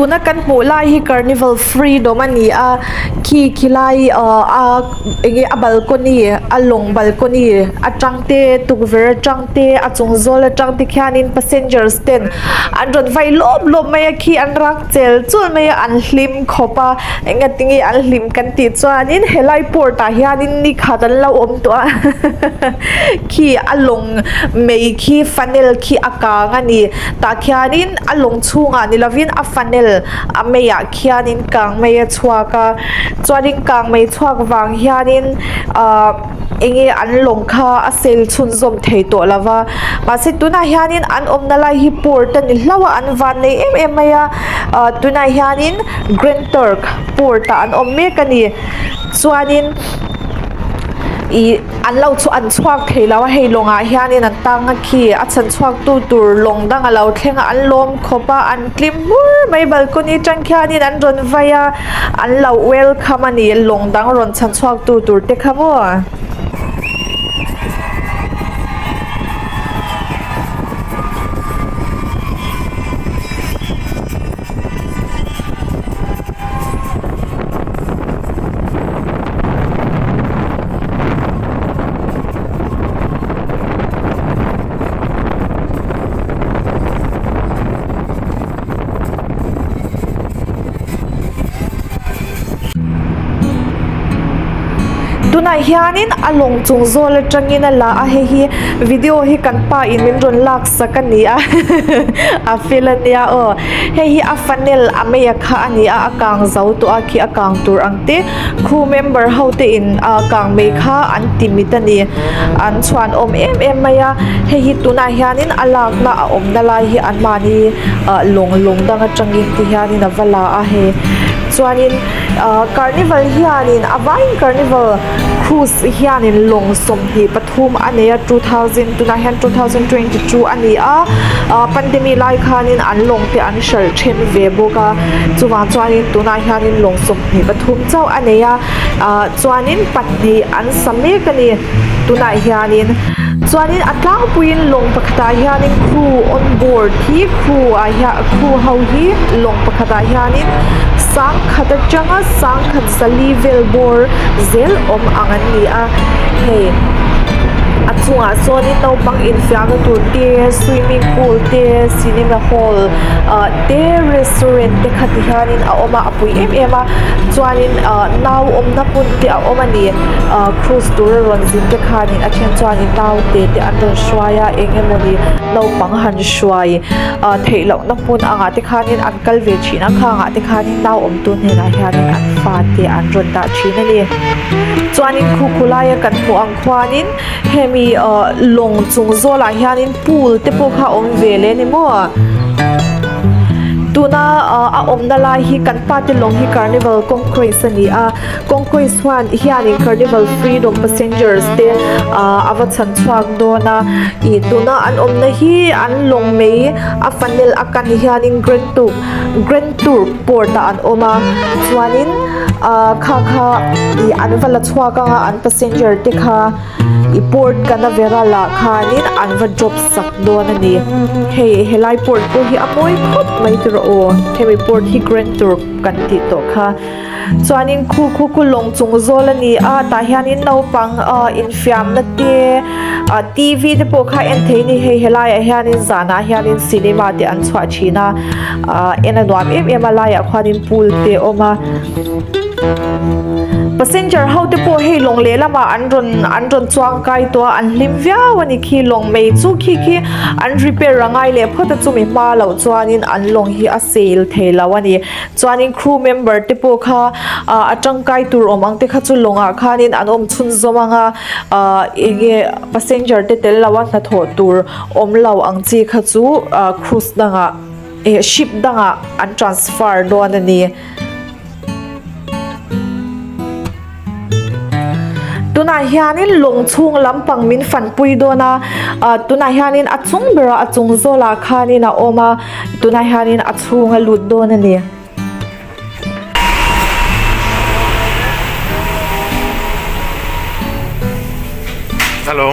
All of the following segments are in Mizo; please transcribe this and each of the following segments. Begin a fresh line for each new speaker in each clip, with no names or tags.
Tuna kan hmuh lai hi carnival freedom a ni a khi khilai ahh a enge a balcony a lawng balcony atang te tukverh atang te a chung zawl atang te khianin passengers ten an rawn vai lawp lawp mai a khi an rak chel chul mai a an hlim khawp a engatinge an hlim kan tih chuanin helai port ah hianin ni khat an lo awm tawh a khi a lawng mei khi funnel khi a kang a ni tah khianin. A lawng chhungah ni lovin a funnel a meiah khianin kang mei a chhuak a chuanin kang mei chhuak vang hianin ahh enge an lawng kha a sail chhunzawm thei tawh lo va mahse tunah hianin an awmna lai hi port a ni hlauh a an van nei em em mai a ahh tunah hianin grand turk port ah an awm mek a ni chuanin ih. An lo chu an chhuak thei lo a, hei lawngah hianin an tang a khi a chhan chhuak tu tur lawng dang a lo thleng a, an lawm khawp a, an tlim hmur mai balcony atang khianin an rawn vai a, an lo welcome a ni lawng dang rawn chhan chhuak tu tur te kha maw. Tunah hianin a lawng chung zawl atangin a la a hei hi video hi kan pa in min rawn lak sak a ni a a fel a nia aw hei hi a funnel a mei a kha a ni a a kang zo tawh a khi a kang tur ang te crew member ho te in ah kang mei kha an ti mit a ni an chhuan awm em em mai a hei hi tunah hianin a lakna a awmna lai hi an mahni ah lawng lawng dang atangin ti hianin a va la a hei chuanin ah carnival hianin a vaiin carnival cruise hianin lawng 23 a nei a 2000 tunah hian 2022 a ni a ah pandemic lai khanin an lawng te an hralh then ve bawk a chuvang chuanin tunah hianin lawng 23 chauh a nei a ah chuanin pahnih an sa mek a ni tunah hianin chuanin a tlangpuiin lawng pakhatah hianin crew on board hi crew ah hian crew ho hi lawng pakhatah hianin sangkhat atanga sangkhat zali vel bawr zel awm ang an ni a hei a chungah sawnin naupang infiamna tur te swimming pool te cinema hall ah te restaurant te kha ti hianin a awm a a pui em em a chuanin ah nau awmna hmun te a awm a ni ah cruise tura rawn zin te khanin a then chuanin nau te te an rawn hruai a eng emawni naupang han hruai ah theih lohna hmun angah te khanin an kal ve thin a khangah te khanin nau awmtu hnenah hianin an fate an rawn dah thin a ni chuanin khu khu laia kan hmuh ang khuanin hemi ah lawng chung zawlah hianin pool te pawh kha a awm ve leh a ni maw tuna ah a awmna lai hi kan pa te lawng hi carnival conquest a ni a conquest huan hianin carnival freedom passengers te ah a va chhan chhuak dawn a ih tuna an awmna hi an lawng mai a funnel a kan hianin grand tuk grand tour port ah an awm a chuanin ah kha kha ih an va la chhuak ang a an passenger te kha ih port canaveral ah khanin an va drop sak dawn a ni hei helai port pawh hi a mawi khawp mai tiraw aw hemi port hi grand tour kan tih tawh kha. Chuanin khu khu khu lawng chung zawl a ni a tah hianin naupang ah infiamna te ah t v te pawh kha en thei a ni hei helaiah hianin zanah hianin cinema te an chhuah thin a ah en a nuam em em a laiah khuanin pool te a awm a passenger ho te pawh hei lawng lehlamah an rawn an rawn chuang kai tawh a an hlim viau a ni khi lawng mei chu khi khi an repair a ngai leh phawt a chumi hma loh chuanin an lawng hi a sail thei lo a ni. Chuanin crew member te pawh kha ah a tangkai tur awm ang te kha chu lawngah khanin an awm chhunzawm ang a ah enge passenger te tel lo a hnathawh tur awm lo ang chi kha chu ah cruise dangah eh ship dangah an transfer dawn a ni. Tunah hianin lawng chhung lampang min fanpui dawn a ah tunah hianin a chung berah a chung zawlah khanin a awm a tunah hianin a chhung a lut dawn a ni.
Hello.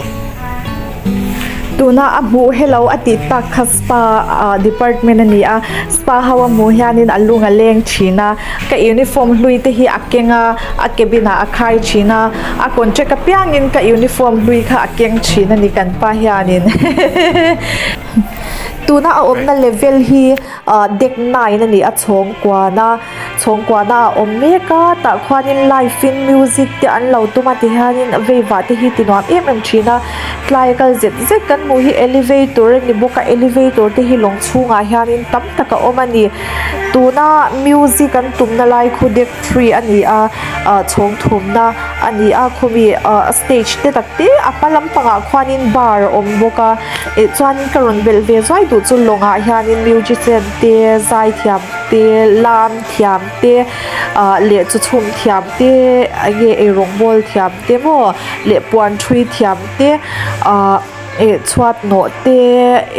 Tuna a hmuh hello a tih tak kha spa ah department a ni a spa ho a hmuh hianin a lung a leng thin a ka uniform hlui te hi a keng a a cabin ah a khai thin a a contract apiangin ka uniform hlui kha a keng thin a ni kan pa hianin tuna a awmna level hi ah deck nine a ni a chhawng kuan a. Chhawngkuahna a awm mek a tah khuanin live in music te an lo tum a tihianin veivah te hi ti nuam em em thin a tlai a kal zet zet kan hmuh hi elevator a ni bawk a elevator te hi lawng chhungah hianin tam tak a awm a ni tuna music an tumna lai khu deck three a ni a ah chhawng thumna a ni a khawmi ah stage te tak te a hma lampangah khuanin bar a awm bawk a eh chuanin ka rawn belh ve zuai duh chu lawngah hianin musician te zaithiam te lam thiam te ah leh chu chhum thiam te eng nge eirawng bawl thiam te maw leh puan thui thiam te ah eh chhuat nawh te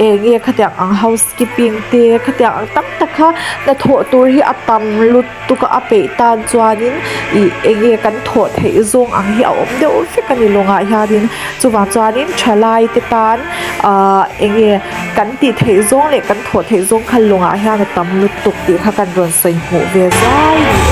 eng nge khatiang ang housekeeping te khatiang ang tam tak kha hnathawh tur hi a tam lutuk a a peih tan chuanin ih eng nge kan thawh theih zawng ang hi a awm deuh vek a ni lawngah hianin chuvang chuanin thalai te tan ah eng nge. Kan tih theih zawng leh kan thawh theih zawng kha lawngah hian a tam lutuk tih kha kan rawn sawi hmuh ve zai ni.